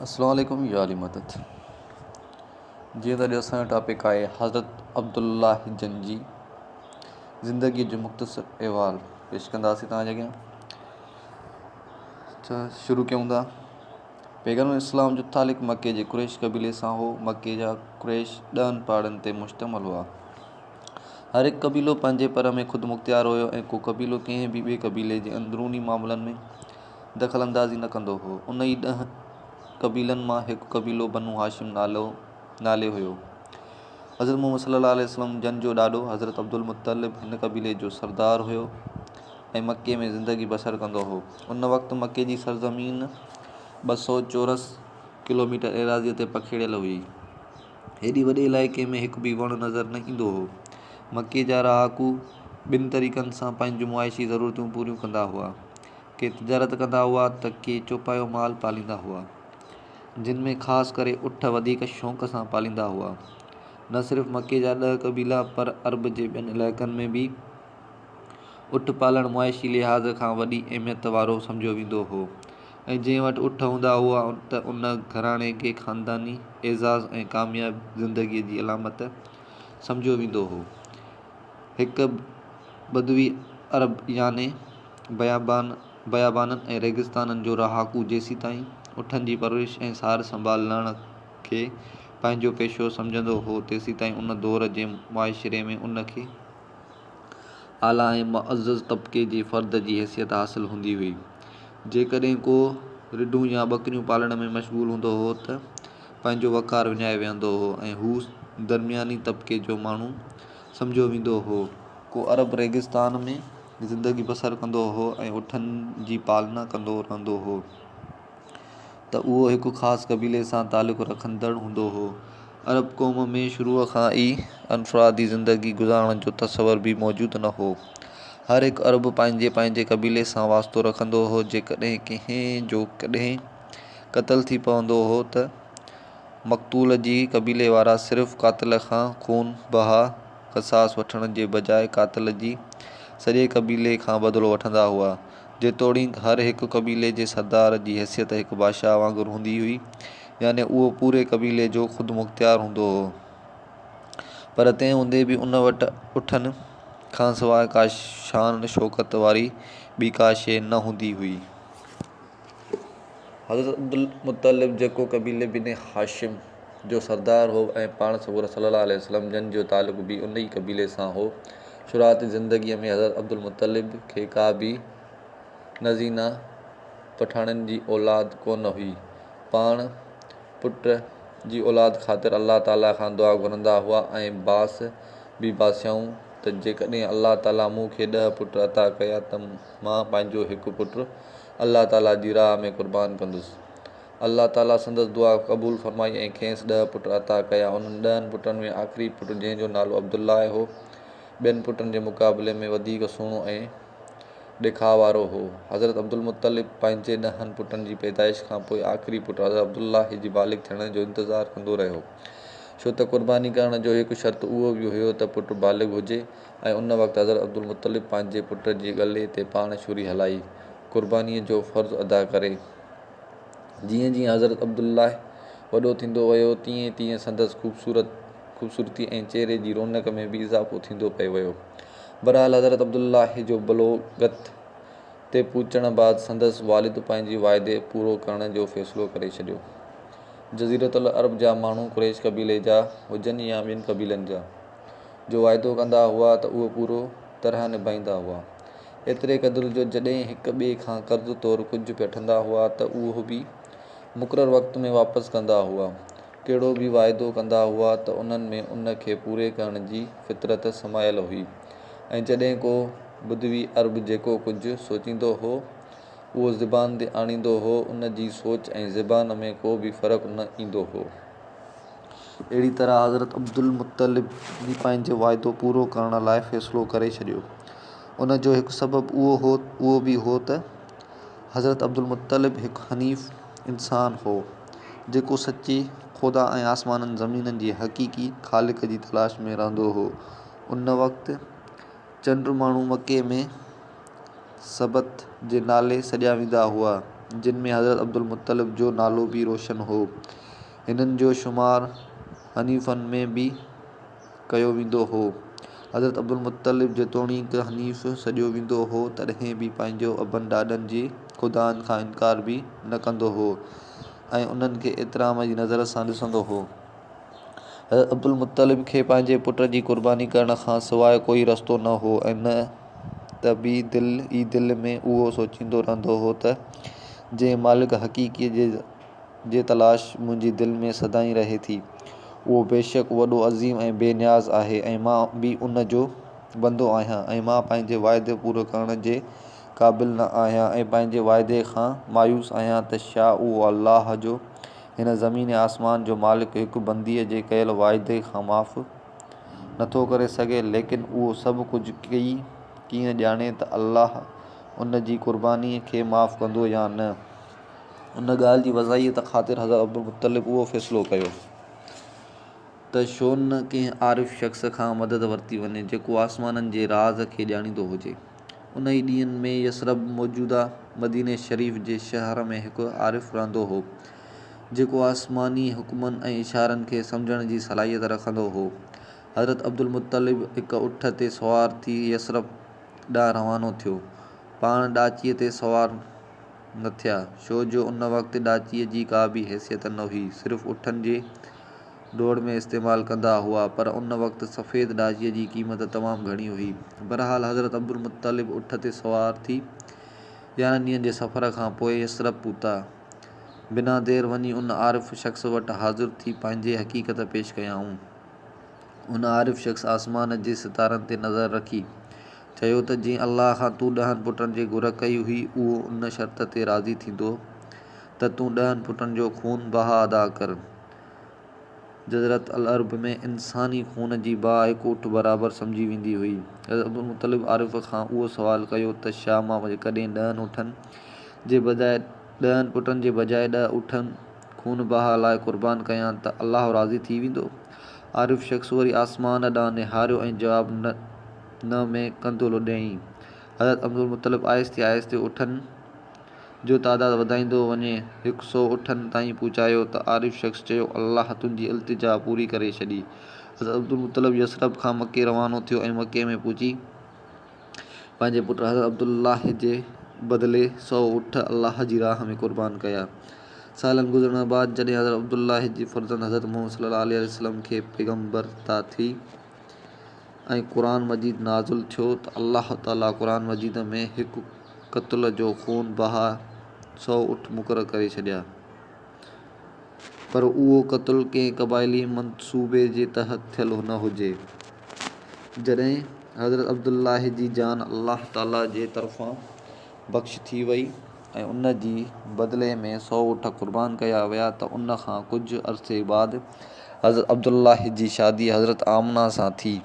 السلام عليڪم يا علي مدد. جيئن ته اڄ اسان جو ٽاپڪ آهي حضرت عبدالله جن جي زندگيء جو مختصر احوال پيش ڪنداسين توهان جي اڳيان. اچھا شروع ڪيون ٿا. پيغمبر اسلام جو تعلق مڪي جي قريش قبيلي سان هو. مڪي جا قريش 10 پاڙن تي مشتمل هئا. هر هڪ قبيلو پنهنجي پر ۾ خود مختيار هيو ۽ ڪو قبيلو ڪنهن به ٻئي قبيلي جي اندروني معاملن ۾ دخل اندازي نه ڪندو هو. انهي 10 قبيلن مان هڪ قبيلو بنو هاشم نالو نالي هيو. حضرت محمد صلي الله عليه وسلم جن جو ڏاڏو حضرت عبدالمطلب هن قبيلي جو سردار هيو ۽ مڪي ۾ زندگي بسر ڪندو هو. ان وقت مڪي جي سرزمين 200 چورس ڪلوميٽر ايراضيء تي پکڙيل هئي. هيڏي وڏي علائقي ۾ هڪ به وڻ نظر نه ايندو هو. مڪي جا رهاڪو ٻن طريقن سان پنهنجون معاشي ضرورتون پوريون ڪندا هئا. ڪي تجارت ڪندا هئا ته ڪي چوپايو مال پاليندا هئا، جن ۾ خاص ڪري اٺ وڌيڪ شوق سان پاليندا هئا. نه صرف مڪي جا 10 قبيلا پر عرب جي ٻين علائقن ۾ به اٺ پالڻ معاشي لحاظ کان وڏي اهميت وارو سمجهيو ويندو هو ۽ جنهن وٽ اٺ هوندا هئا ته ان گهراڻي کي خانداني اعزاز ۽ ڪامياب زندگيء جي علامت سمجهيو ويندو هو. هڪ بدوي عرب يعني بيابان بيابانن ۽ ريگستانن جو رهاڪو جيسيتائين اٺن جي پرورش ۽ سار سنڀال لهڻ کي پنهنجو پيشو سمجهندو هو، تيسيتائين ان دور جي معاشري ۾ ان کي اعليٰ ۽ معزز طبقي جي فرد جي حيثيت حاصل هوندي هئي. جيڪڏهن ڪو رڍون يا ٻڪريون پالڻ ۾ مشغول هوندو هو ته پنهنجو وقار وڃائي ويهندو هو ۽ هو درمياني طبقي جو ماڻهو سمجهيو ويندو هو. ڪو عرب ريگستان ۾ زندگي بسر ڪندو هو ۽ اٺن جي پالنا ڪندو رهندو هو ته اهو هڪ خاص قبيلي سان تعلق رکندڙ هوندو هو. عرب قوم ۾ شروع کان ئي انفرادي زندگي گذارڻ جو تصور به موجود نه هو. هر هڪ عرب پنهنجي پنهنجي قبيلي سان واسطو رکندو هو. جيڪڏهن ڪنهن جو ڪڏهن قتل ٿي پوندو هو ته مقتول جي قبيلي وارا صرف قاتل کان خون بها قصاص وٺڻ جي بجاء قاتل جي سڄي قبيلي کان بدلو وٺندا هئا. جيتوڻيڪ هر هڪ قبيلي جي سردار جي حيثيت هڪ بادشاهه وانگر هوندي هئي، يعني اهو پوري قبيلي جو خودمختيار هوندو هو، پر تنهن هوندي به ان وٽ اٺن کانسواء ڪا شان شوڪت واري ٻي ڪا شيء نه هوندي هئي. حضرت عبدالمطلب جيڪو قبيلي بني هاشم جو سردار هو ۽ پاڻ سڳورا صلي الله عليه وسلم جن جو تعلق به ان ئي قبيلي سان هو. شروعاتي زندگيء ۾ حضرت عبدالمطلب کي ڪا به نزينه پٺاڻن جي اولاد ڪونه هئي. پاڻ پٽ جي اولاد خاطر الله تعاليٰ کان دعا گهرندا هئا ۽ باس به باسيائون ته جيڪڏهن الله تعاليٰ مون کي 10 پٽ عطا ڪيا ته مان پنهنجو هڪ پٽ الله تعاليٰ جي راهه ۾ قربان ڪندس. الله تعاليٰ سندس دعا قبول فرمائي ۽ کيس 10 پٽ عطا ڪيا. انهن 10 پٽن ۾ آخري پٽ جنهن جو نالو عبدالله هو، ٻين پٽن جي مقابلي ۾ وڌيڪ سهڻو ۽ ڏيکاء وارو هو. حضرت عبدالمطلب پنهنجي 10 پٽن جي پيدائش کان پوء آخري پٽ حضرت عبدالله جي بالغ ٿيڻ جو انتظار ڪندو رهيو، ڇو ته قرباني ڪرڻ جو هڪ شرط اهو به هيو ته پٽ بالغ هجي ۽ ان وقت حضرت عبدالمطلب پنهنجي پٽ جي ڳلي تي پاڻ ڇري هلائي قربانيء جو فرض ادا ڪري. جيئن جيئن حضرت عبدالله وڏو ٿيندو ويو، تيئن تيئن سندس خوبصورت خوبصورتي ۽ چهري جي رونق ۾ به اضافو ٿيندو پئي ويو. بهرحال حضرت عبدالله جو بلوغت تي پهچڻ بعد سندس والد پنهنجي واعدي پورو ڪرڻ جو فيصلو ڪري ڇڏيو. جزيرة العرب جا ماڻهو قريش قبيلي جا هجن يا ٻين قبيلن جا، جو واعدو ڪندا هئا ته اهو پورو طرح نڀائيندا هئا. ايتري قدر جو جڏهن هڪ ٻئي کان قرض طور ڪجهه وٺندا هئا ته اهو به مقرر وقت ۾ واپس ڪندا هئا. ڪهڙو به واعدو ڪندا هئا ته انهن ۾ ان کي پوري ڪرڻ جي فطرت سمايل هئي ۽ جڏهن ڪو بدوي عرب جيڪو ڪجهه سوچيندو هو اهو زبان تي آڻيندو هو ان جي سوچ ۽ زبان ۾ ڪو به فرق نه ايندو هو. اهڙي طرح حضرت عبدالمطلب به پنهنجو واعدو پورو ڪرڻ لاء فيصلو ڪري ڇڏيو. ان جو هڪ سبب اهو به هو ته حضرت عبدالمطلب هڪ حنيف انسان هو، جيڪو سچي خدا ۽ آسمانن زمينن جي حقيقي خالق جي تلاش ۾ رهندو هو. ان وقت چنڊ ماڻهو مڪي ۾ سبط جي نالي سڏيا ويندا هئا، جن ۾ حضرت عبدالمطلب جو نالو به روشن هو. هنن جو شمار حنيفن ۾ به ڪيو ويندو هو. حضرت عبدالمطلب جيتوڻيڪ حنيف سڏيو ويندو هو، تڏهن به پنهنجي ابن ڏاڏن جي خدائن کان انڪار به نه ڪندو هو ۽ انهن کي احترام جي نظر سان ڏسندو هو. حضرت عبدالمطلب کي پنهنجي پٽ جي قرباني ڪرڻ کان سواء ڪوئي رستو نه هو ۽ نه ته به دل ئي دل ۾ اهو سوچيندو رهندو هو ته جنهن مالڪ حقيقيء جي تلاش منهنجي دل ۾ سدائين رهي ٿي، اهو بيشڪ وڏو عظيم ۽ بي نياز آهي ۽ مان به ان جو بندو آهيان ۽ مان پنهنجي وعدي پورو ڪرڻ جي قابل نه آهيان ۽ پنهنجي وعدي کان مايوس آهيان ته ڇا اهو الله جو هن زمين ۽ آسمان جو مالڪ هڪ بندي جي ڪيل واعدي کان معاف نٿو ڪري سگهي ليڪن اهو سڀ ڪجهه ڪيئن ڄاڻي ته الله ان جي قربانيء کي معاف ڪندو يا نه؟ ان ڳالهه جي وضاحت خاطر حضرت عبدالمطلب اهو فيصلو ڪيو ته ڇو نه ڪنهن عارف شخص کان مدد ورتي وڃي جيڪو آسمانن جي راز کي ڄاڻيندو هجي. انهي ڏينهن ۾ يثرب موجوده مديني شريف جي شهر ۾ هڪ عارف رهندو هو جيڪو آسماني حڪمن ۽ اشارن کي سمجهڻ جي صلاحيت رکندو هو. حضرت عبدالمطلب هڪ اٺ تي سوار ٿي يثرب ڏانهن روانو ٿيو. پاڻ ڏاچيء تي سوار نه ٿيا، ڇو جو ان وقت ڏاچيء جي ڪا به حيثيت نه هئي، صرف اٺن جي ڊوڙ ۾ استعمال ڪندا هئا، پر ان وقت سفيد ڏاچيء جي قيمت تمام گهڻي هئي. بهرحال حضرت عبدالمطلب اٺ تي سوار ٿي 11 ڏينهن جي سفر کان پوء يثرب پهتا. بنا دير وڃي ان عارف شخص وٽ حاضر ٿي پنهنجي حقيقت پيش ڪيائون. ان عارف شخص آسمان جي ستارن تي نظر رکي چيو ته جنهن الله کان تون ڏهن پٽن جي گهر ڪئي هئي اهو ان شرط تي راضي ٿيندو ته تون ڏهن پٽن جو خون بها ادا ڪر. جزيرة العرب ۾ انساني خون جي بها هڪ اٺ برابر سمجهي ويندي هئي. حضرت عبدالمطلب عارف کان اهو سوال ڪيو ته ڇا مان جيڪڏهن ڏهن اٺن جي بجاء ڏهن پٽن جي بجاء ڏهه اٺن خون بها لاء قربان ڪيان ته الله راضي ٿي ويندو؟ عارف شخص وري آسمان ڏانهن نهاريو ۽ جواب نه ۾ ڪنڌ لوڏيائين. حضرت عبدالمطلب آهستي آهستي اٺن جو تعداد وڌائيندو وڃي هڪ سو اٺن تائين پهچايو ته عارف شخص چيو، الله تنهنجي التجا پوري ڪري ڇڏي. حضرت عبدالمطلب يثرب کان مڪي روانو ٿيو ۽ مڪي ۾ پهچي پنهنجي پٽ حضرت عبدالله جي بدلي سو اٺ الله جي راهه ۾ قربان ڪيا. سالن گذرڻ بعد جڏهن حضرت عبدالله جي فرزند حضرت محمد صلي الله عليه وسلم کي پيغمبرتا ٿي ۽ قرآن مجيد نازل ٿيو ته الله تعالي قرآن مجيد ۾ هڪ قتل جو خون بها سو اٺ مقرر ڪري ڇڏيا. پر اهو قتل ڪنهن قبائلي منصوبي جي تحت ٿيل نه هجي. جڏهن حضرت عبدالله جي جان الله تعاليٰ جي طرفان بخش ٿي وئي ۽ ان جي بدلي ۾ سو اٺ قربان ڪيا ويا ته ان کان ڪجهه عرصي بعد حضرت عبدالله جي شادي حضرت آمنه سان ٿي.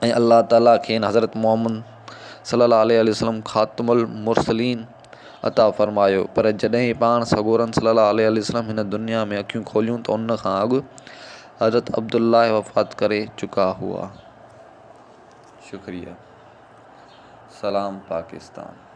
۽ الله تعاليٰ کين حضرت محمد صلي الله عليه وسلم خاتم المرسلين عطا فرمايو پر جڏهن پاڻ سڳورن صلي الله عليه وسلم هن دنيا ۾ اکيون کوليون ته ان کان اڳ حضرت عبدالله وفات ڪري چڪا هئا. شڪريه. سلام پاڪستان.